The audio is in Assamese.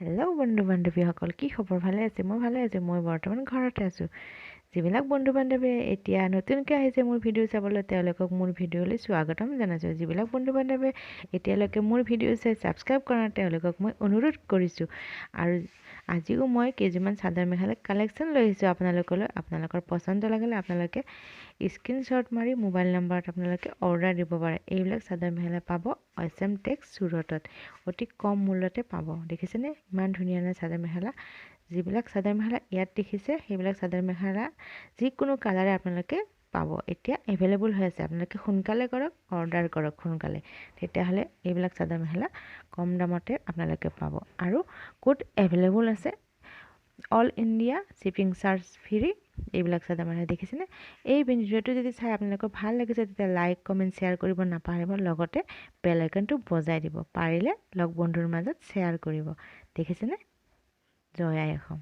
হেল্ল' বন্ধু বান্ধৱীসকল, কি খবৰ? ভালে আছে? মই ভালে আছোঁ। মই বৰ্তমান ঘৰতে আছোঁ। যিবিলাক বন্ধু বান্ধৱীয়ে এতিয়া নতুনকৈ আহিছে মোৰ ভিডিঅ' চাবলৈ, তেওঁলোকক মোৰ ভিডিঅ'লৈ স্বাগতম জনাইছোঁ। যিবিলাক বন্ধু বান্ধৱীয়ে এতিয়ালৈকে মোৰ ভিডিঅ' চাই ছাবস্ক্ৰাইব কৰা নাই, তেওঁলোকক মই অনুৰোধ কৰিছোঁ। আৰু আজিও মই কেইযোৰমান চাদৰ মেখেলা কালেকশ্যন লৈ আহিছোঁ আপোনালোকলৈ। আপোনালোকৰ পচন্দ লাগিলে আপোনালোকে স্ক্ৰীনশ্বট মাৰি মোবাইল নম্বৰত আপোনালোকে অৰ্ডাৰ দিব পাৰে। এইবিলাক চাদৰ মেখেলা পাব এছ এম টেক্স চুৰটত, অতি কম মূল্যতে পাব। দেখিছেনে, ইমান ধুনীয়া ধুনীয়া চাদৰ মেখেলা? যিবিলাক চাদৰ মেখেলা ইয়াত দেখিছে, সেইবিলাক চাদৰ মেখেলা যিকোনো কালাৰে আপোনালোকে পাব। এতিয়া এভেইলেবল হৈ আছে। আপোনালোকে সোনকালে কৰক, অৰ্ডাৰ কৰক সোনকালে, তেতিয়াহ'লে এইবিলাক চাদৰ মেখেলা কম দামতে আপোনালোকে পাব। আৰু ক'ত এভেইলেবল আছে? All India shipping charge free এইবিলাক চাদৰ মেখেলা। দেখিছেনে? এই ভিডিঅ'টো যদি চাই আপোনালোকৰ ভাল লাগিছে, তেতিয়া লাইক, কমেণ্ট, শ্বেয়াৰ কৰিব নাপাহৰিব। লগতে বেল আইকনটো বজাই দিব, পাৰিলে লগ বন্ধুৰ মাজত শ্বেয়াৰ কৰিব। দেখিছেনে? জয় আই অসম।